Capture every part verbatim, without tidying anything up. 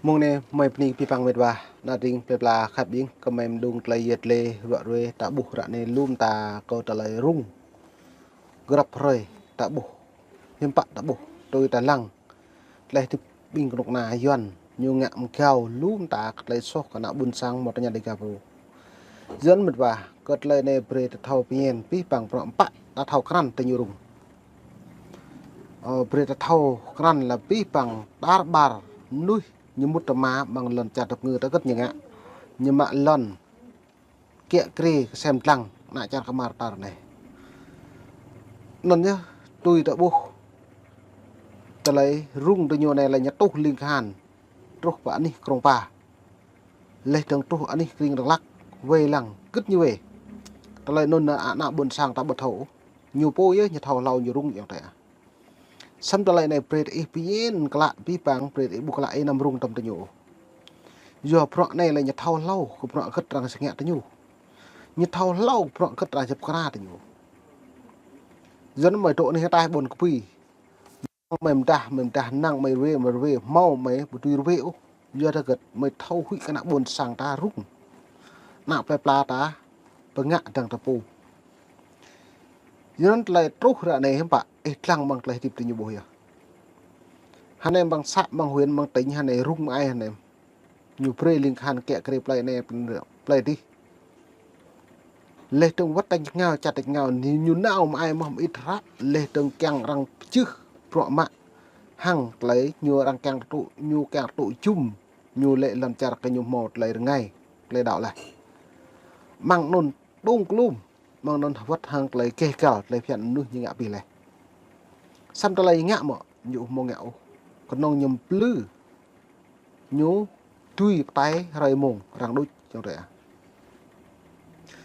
Mông anai mơi bơni abih bang mĕt wa, ană tring plơi pla khăp ƀing, kơ mơi mơđung tơlơi yet lĕ, ruă ruê, ta ƀuh ră anai lŏm ta kơ tơlơi rŭng. Grăp hrơi, ta ƀuh. Hiư̆m pă ta ƀuh, tui ta lăng. Tơlơi hơdip ƀing kơnuk kơna Yuan, ñu ngă mơgao lŏm ta kơ tơlơi soh kơ ană ƀôn sang mơ̆ tơña Dêga pô. Yuan mĕt wa, kơ tơlơi anai brơi ta thâo pơñen, abih bang prŏ pă, ta thâo krăn tơ ñu rŭng. Ơ, brơi ta thâo krăn lĕ abih bang tar ƀar mơnuih ñu mŭt tơma ƀăng lŏn čar tơpơngư ta gĕt ñu ngă. Ñu mă lŏn kiă kriê kơsem dlăng ană čar kơmar tar anai. Anŭn yơh tui ta ƀuh tơlơi rŭng tơ ñu anai lĕ ñu tuh ling khan truh pơ anih Krông Pa. Leh dơ̆ng truh anih kring Dak Lak, wai lăng, gĕt ñu wai. Tơlơi anŭn ană ƀôn sang ta ƀu thâo. Ñu pô yơh ñu thâo hlâo ñu rŭng yơh tơ. Samơ̆ tơlơi anai brơi ih pơñen klă abih bang, brơi ih ƀuh klă ih anăm rŭng tơm tơ ñu. Yua prŏ anai lĕ ñu thâo hlâo kơ prŏ gĕt arăng sơngă tơ ñu. Ñu thâo hlâo prŏ gĕt arăng jăp kra tơ ñu. Yuan mơi dŏ anai ta ƀôn kơpui. Mơi mơdah, mơi mơdah năng mơi ruê, mơi ruê, hmâo mơi ƀu tui ruê ôh. Yua ta gĕt mơi thâo huĭ kơ ană ƀôn sang ta rŭng. Ană plơi pla ta pơngă dăng ta pô. Yuan tơlơi truh ră anai hiư̆m pă, ih dlăng ƀăng tơlơi hơdip tơ ñu ƀuh yơh. Hơnai ƀăng să, ƀăng huyện, ƀăng tỉnh, hơnai rŭng mơai hơnai. Ñu brơi ling khan kiă kriê plơi anai, plơi adih. Leh dơ̆ng wơ̆t tañ ngao, čăt tañ ngao, ñu, ñu nao mơai mơh mơit hră, leh dơ̆ng kiăng arăng pơčeh, prŏ mă, hăng tơlơi ñu arăng kiăng tŭ, ñu kiăng tŭ jum, ñu lĕ lŏn čar kơ ñu hmâo tơlơi rơngai, tơlơi đaŏ laih. Mơ̆ng anŭn dŏng klum, mơ̆ng anŭn wơ̆t hăng tơlơi keh kal, tơlơi phiăn mơnuih ñu ngă abih laih. Samơ̆ tơlơi ngă mơ̆, ñu ƀu hmâo ngă ôh. Kơnơ̆ng ñu plư, ñu tui pơtai hrơi mông, arăng đôč, čŏng rĕ.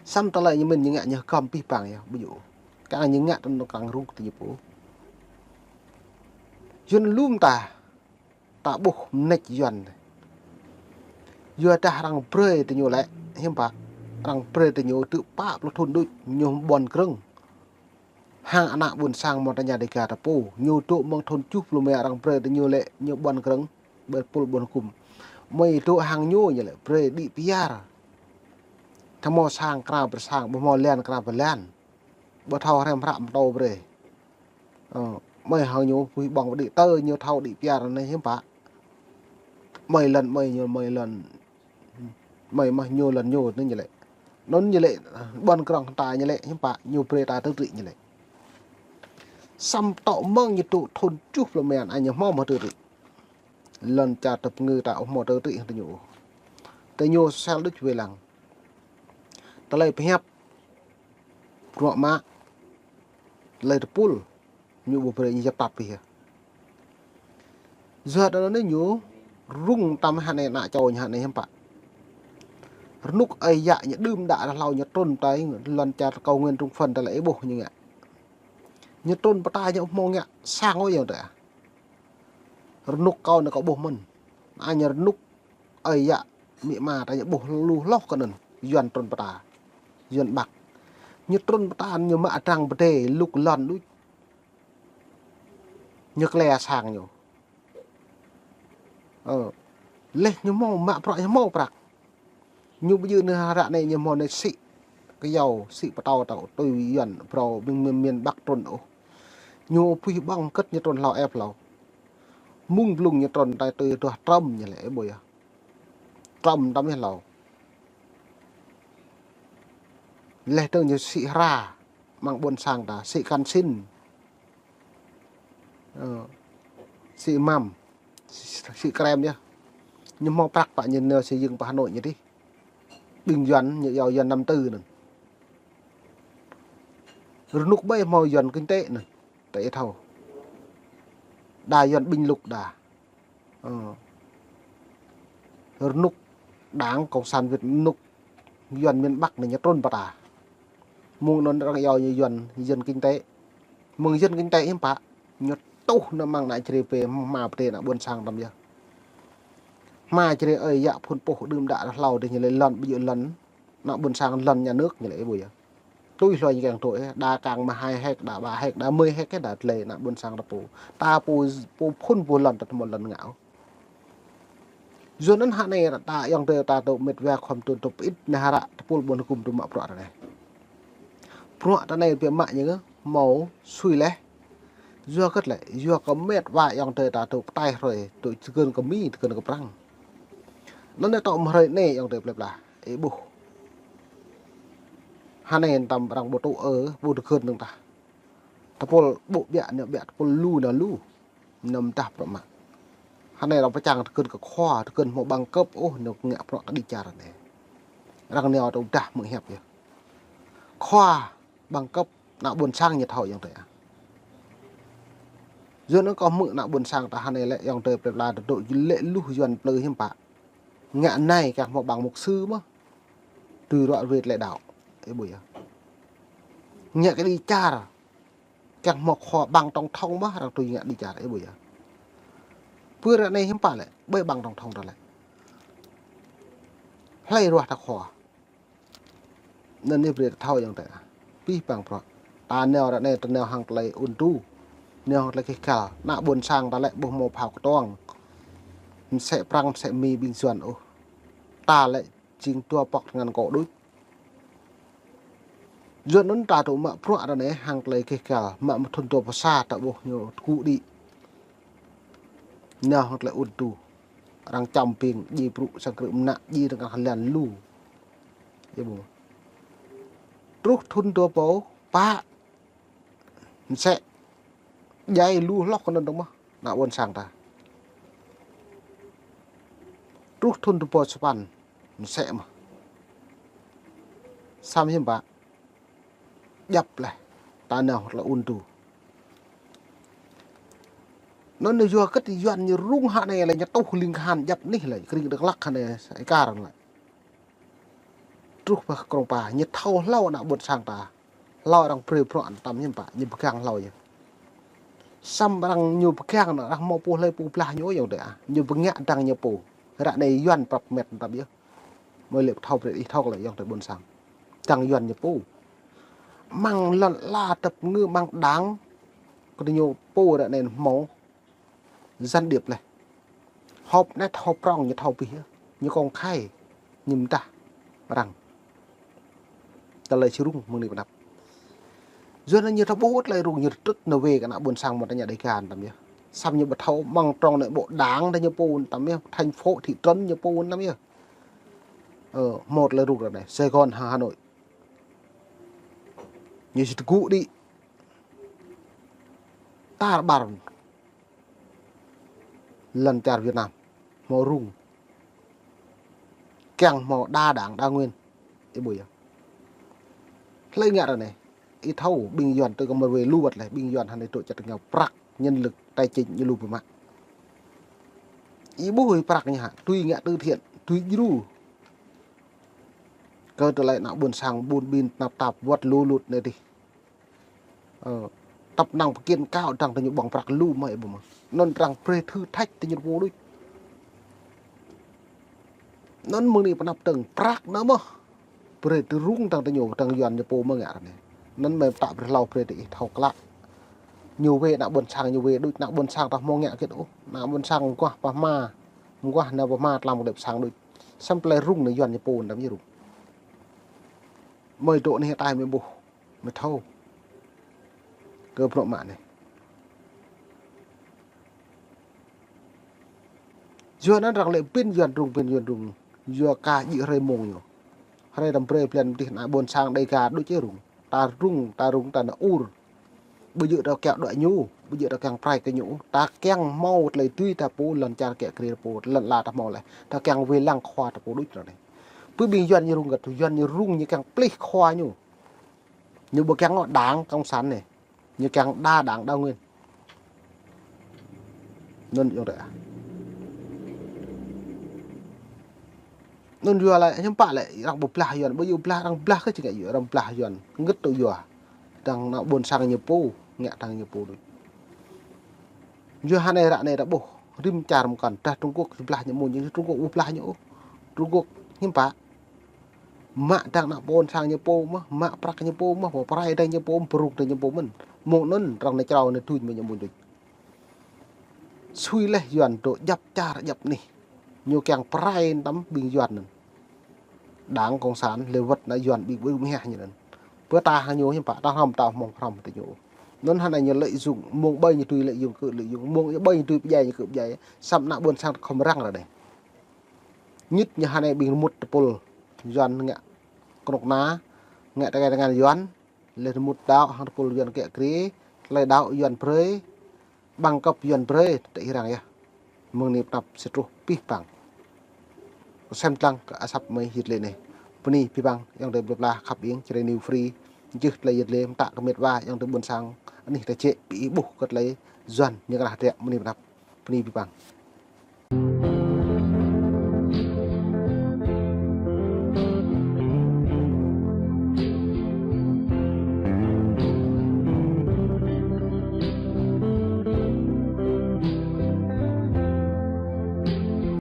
Samơ̆ tơlơi ñu mĭn ñu ngă ñu hơgŏm abih bang yơh, ƀu djơ̆ ôh. Kang ñu ngă tơnŭk kang rŭng tơ ñu pô. Yuan lŏm ta, ta ƀuh mơneč Yuan. Yua dah arăng brơi tơ ñu lĕ, hiư̆m pă, arăng brơi tơ ñu tơ̆ pă pluh thŭn đôč, ñu ƀuăn krơ̆ng. Hăng ană ƀôn sang mơ̆ tơña Dêga ta pô, ñu dŏ mơ̆ng thŭn tơjuh pluh rơma arăng brơi tơ ñu lĕ, ñu ƀuăn krơ̆ng, ƀơi pul ƀuăn hơkŭm. Mơi dŏ hăng ñu ñu lĕ, brơi đĭ pơyar. Tơ hmâo sang kra pơ sang, ƀu hmâo lan kra pơ lan. Ƀu thâo hrăm hră pơtô brơi. Ơ, mơi hăng ñu pui ƀơ̆ng đĭ tơ ñu thâo đĭ pơyar anai hiư̆m pă. Mơi lŏn mơi ñu mơi lŏn. Mơi mơh ñu lŏn ñu anŭn ñu lĕ. Anŭn ñu lĕ, ƀuăn krơ̆ng ta ñu lĕ, hiư̆m pă, ñu brơi ta tơtrĭ ñu lĕ. Samơ̆ tŏ mơ̆ng ñu dŏ thŭn tơjuh pluh rơma anai ñu hmâo mơ̆ tơtrĭ. Lŏn čar tơpơngư ta ƀu hmâo tơtrĭ hăng tơ ñu. Tơ ñu sel đôč wai lăng. Tơlơi pơhiăp. Prŏ mă. Tơlơi tơpul. Ñu ƀu brơi ñu jăp tap pih yơh. Yua anŭn anai ñu rŭng tơm hơnai ană čô ñu hơnai hiư̆m pă. Rơnŭk ơi yă ñu đưm đă ră hlâo ñu trŭn pơtai lŏn čar kâo Nguyễn Trung Phấn tơlơi ih ƀuh ñu ngă. Ñu trŭn pơtai ñu hmâo ngă sang ôh yơh tơ. Rơnŭk kâo anai kâo ƀuh mơ̆n. Anai ñu rơnŭk ơi yă amĭ ama ta ñu ƀuh lu hloh kơ anŭn. Yuan trŭn pơta. Yuan Bắc. Ñu trŭn pơta ñu mă adrăng pơdai lŭk lŏn đôč. Ñu klĕ sang ñu. Ơ. Leh ñu hmâo mă prăk ñu hmâo prăk. Ñu ƀu djơ̆ anai ră anai ñu hmâo anai sĭ kơyâo, sĭ pơtâo tâo tui Yuan phrâo ƀing miền, miền Bắc trŭn ôh. Ñu pui ƀơ̆ng kơ̆t ñu trŭn hlâo ĕp hlâo. Mơ̆ng blung ñu trŭn tai tui duah Trump ñu lĕ ƀuh yơh. Trŭm tơm yơh hlâo. Leh dơ̆ng ñu sĭ hra, mơ̆ng ƀôn sang ta, sĭ kăn sĭn. Ơ, sĭ măm, sĭ, sĭ krem yơh. Ñu hmâo prăk pă ñu nao sĭ yơ̆ng pơ Hà Nội ñu dih. Ƀing Yuan, ñu yua Yuan năm tư anŭn. Rơnŭk ƀai hmâo Yuan kinh tế anŭn, tơ ih thâo. Đa Yuan Bình Lục đa. Ơ. Rơnŭk Đảng Cộng sản Việt, rơnŭk Yuan miền Bắc anai ñu trŭn pơta. Mơ̆ng anŭn arăng yua ñu Yuan, Yuan kinh tế. Mơ̆ng Yuan kinh tế hiư̆m pă, ñu tuh anŭn mơ̆ng ană Jrai pơ hma pơdai ană ƀôn sang tơm yơh. Hma Jrai ơi yă phŭn pôh đưm đă ră hlâo dih ñu lĕ lŏn ƀu djơ̆ lŏn ană ƀôn sang, lŏn nhà nước ñu lĕ ƀuh yơh. Tui hloi ñu kiăng tui, đa kang mă hai héc, đa ba héc, đa mười héc, đa tơlơi ană ƀôn sang ta pô. Ta pô, pô phŭn pô lŏn ta tơmŏ lŏn ngă. Yua anŭn hă anai ta ayŏng adơi ta tŭ mĕt wa khŏm tŭ tŭ pĭt neh ră tơpul ƀôn hơgŭm tŭ mă bruă ră anai. Bruă ră anai biă mă ñu hmâo sui laih. Yua hơget lĕ, yua kơ mĕt wa ayŏng adơi ta tŭ pơtai hrơi, tŭ tơgơ̆n kơ Mi, tơgơ̆n kơ Prăng. Anŭn anai tŏ mơ̆ hrơi anai ayŏng adơi plơi pla, ih ƀuh. Hă anai tăm arăng ƀu tŭ ơ, ƀu tơgơ̆n dơ̆ng tah. Tơpul ƀu biă nao biă, tơpul lu nao lu. Nao mơdah bruă mă. Hă anai arăng pơčang tơgơ̆n kơ khua, tơgơ̆n hmâo bằng cấp ôh, nao ngă bruă kơđi čar anai. Arăng nao tơdah mơ̆ng hiăp yơh. Khua bằng cấp ană ƀôn sang ñu thâo ayŏng adơi ah. Yua anŭn kâo hmư̆ ană ƀôn sang ta hă anai lĕ ayŏng adơi plơi pla tơdŏ lĕ luh Yuan plư hiư̆m pă. Ngă anai kiăng hmâo bằng mục sư mơ̆n. Tui ruă ruê tơlơi đaŏ. Ih ƀuh yơh. Ngă kơđi čar. Kiăng hmâo khua bằng tổng thống mơ̆n, arăng tui ngă kơđi čar, ih ƀuh yơh. Pơ ră anai hiư̆m pă lĕ, ƀơi bằng tổng thống ta lĕ. Hlơi ruah ta khua. Anŭn anai brơi ta thâo ayŏng adơi ah. Pih păng bruă. Ta nao ră anai ta nao hăng tơlơi ôn tŭ. Nao hăng tơlơi kih kal. Ană ƀôn sang ta lĕ ƀu hmâo phao kơtuang. Mơsĕ Prăng, mơsĕ Mi ƀing Yuan ôh. Ta lĕ jing dua pŏk tơngan kâo đôč. Yua anŭn ta tŭ mă bruă ră anai hăng tơlơi kih kal, mă mơ̆ thŭn dua pluh sa ta ƀuh ñu tơgŭ đĭ. Nao hăng tơlơi ôn tŭ. Arăng čăm ƀing djai brŭ sang krư̆ mơnă djai tơngah hơlan lu. Ih ƀuh. Truh thŭn dua pluh pă. Mơsĕ. Djai lu hloh kơ anŭn dơ̆ng mơ̆n, ană ƀôn sang ta. Truh thŭn dua pluh sapăn, mơsĕ mơ̆n. Samơ̆ hiư̆m pă. Djăp laih, ta nao tơlơi ôn tŭ. Anŭn yua hơget Yuan ñu rŭng hă anai lĕ ñu tuh ling kahan djăp anih lĕ, krĭng Dak Lak hă anai, sa êka arăng lĕ. Truh pơ Krông Pa, ñu thâo hlâo ană ƀôn sang ta. Hlâo arăng brơi bruă tăm hiư̆m pă, ñu pơgang hlâo yơh. Samơ̆ arăng ñu pơgang anŭn, arăng hmâo pô hlơi pô blah ñu ayŏng adơi ah. Ñu pơngă dăng ñu pô. Ră anai Yuan prăp mĕt tăm yơh. Mơi lĕ thâo brơi ih thâo lĕ ayŏng adơi ƀôn sang. Dăng Yuan ñu pô. Mơ̆ng lŏn ala tơ̆p ngư mơ̆ng đang. Kơ ñu pô ră anai hmâo. Gián điệp laih. Họp net họp prong ñu thâo pih yơh. Ñu công khai. Ñu mơdah. Arăng. Tơlơi či rŭng mơ̆ng anai pơ anăp. Yua anŭn ñu thâo ƀuh tơlơi rŭng ñu trŭt nao wai kơ ană ƀôn sang mơ̆ ta ngă Đêga tăm yơh. Samơ̆ ñu ƀu thâo mơ̆ng trong anai ƀu đang ta ñu pô tăm yơh. Thành phố thị trấn ñu pô tăm yơh. Ơ, hmâo tơlơi rŭng ră anai. Sài Gòn hăng Hà Nội. Ñu či tơgŭ đĭ. Tar ƀar. Lŏn čar Việt Nam. Hmâo rŭng. Kiăng hmâo đa đảng đa nguyên. Ih ƀuh yơh. Hlơi ngă ră anai. Ih thâo ƀing Yuan tui kơ mơ̆ wai lu wăt laih. Ƀing Yuan hă anai tŭ čăt ngă prăk. Nhân lực tài chính ñu lu biă mă. Ih ƀuh ih prăk ñu hă. Tui ngă từ thiện. Tui djru. Kơ tơlơi ană ƀôn sang ƀun ƀin tơnap tap wăt lu lŭt anai dih. Ơ, tăp năng pơkiên kao dăng tơ ñu ƀơ̆ng prăk lu mơ̆ ih ƀuh mơ̆. Anŭn arăng brơi thử thách tơ ñu pô đôč. Anŭn mơ̆ng anai pơ anăp dơ̆ng prăk anŭn mơ̆. Brơi tơ rŭng dăng tơ ñu, dăng Yuan ñu pô mơ̆ ngă ră anai. Anŭn mơ̆ ta brơi hlâo brơi tơ ih thâo klă. Ñu wai ană ƀôn sang ñu wai đôč, ană ƀôn sang ta hmâo ngă hơget ôh. Ană ƀôn sang mơguah pơ hma. Mơguah nao pơ hma tlam kơ lĕ pơ sang đôč. Samơ̆ tơlơi rŭng anai Yuan ñu pô tăm yơh rŭng. Mơi dŏ anai hơtai mơi ƀuh. Mơi thâo. Kơ bruă mă anai. Yua anŭn arăng lĕ ƀing Yuan rŭng, ƀing Yuan rŭng. Yua kơ djơ̆ hrơi mông ñu. Hrơi tăm brơi blan dih ană ƀôn sang Đêga đôč či rŭng. Ta rŭng, ta rŭng, ta nao ur. Ƀu djơ̆ ta kiăng đuaĭ ñu, ƀu djơ̆ ta kiăng prai kơ ñu. Ta kiăng hmâo tơlơi tui ta pô, lŏn čar kiă kriê ta pô, lŏn ala ta hmâo laih. Ta kiăng wai lăng khua ta pô đôč ră anai. Pơ ƀing Yuan ñu rŭng găt, Yuan ñu rŭng ñu kiăng plih khua ñu. Ñu ƀu kiăng ngă đảng cộng sản anai. Ñu kiăng đa đảng đa nguyên. Anŭn yơh ră. Anŭn yua lĕ, hiư̆m pă lĕ, arăng ƀu blah Yuan, ƀu yua blah, arăng blah kơ či ngă yua, arăng blah Yuan. Ngă tŭ yua. Dăng ană ƀôn sang ñu pô, ngă dăng ñu pô đôč. Yua hă anai ră anai ta ƀuh, rĭm čar mơkăn, dah Trung Quốc blah ñu mơ̆n, Trung Quốc ƀu blah ñu ôh. Trung Quốc hiư̆m pă. Mă dăng ană ƀôn sang ñu pô mơ̆n, mă prăk ñu pô mơ̆n, pơrai dăng ñu pô mơ̆n, pơrŭng dăng ñu pô mơ̆n. Mơ̆ng anŭn arăng nao črâo nao duñ mơ̆n ñu mơ̆n đôč. Sui laih Yuan dŏ djăp čar djăp anih. Ñu kiăng prai tăm ƀing Yuan anŭn. Đảng Cộng sản lĕ wơ̆t ană Yuan ƀing ƀu mơhiăh ñu anŭn. Pơ ta hăng ñu hiư̆m pă, ta hrŏm, ta mơ̆ng hrŏm tơ ñu. Anŭn hơnai ñu lợi dụng, mơ̆ng ƀơi ñu tui lợi dụng kơ lợi dụng, mơ̆ng ƀơi ñu tui pơdjai ñu kơ pơdjai. Samơ̆ ană ƀôn sang khŏm răng ră anai. Ñit ñu hơnai ƀing rơmut tơpul Yuan ngă kơnuk kơna, ngă tơkai tơngan Yuan, lĕ rơmut đaŏ hăng tơpul Yuan kiă kriê, tơlơi đaŏ Yuan brơi, ƀăng kơp Yuan brơi, tơ ih răng yơh. Mơ̆ng anai pơ anăp sĭt truh pih păng. Sem lăng kơ asăp mơi yit lĕ anai. Bơni pih păng, ayŏng adơi plơi pla khăp ing, Jrai New Free, jưh tơlơi yit lĕ, mơtă kơ met wa, ayŏng adơi ƀôn sang, anih ta jĕ, pih ih ƀuh kơ tơlơi Yuan, ñu kơnah hơdră, bơni pơ anăp, bơni pih păng.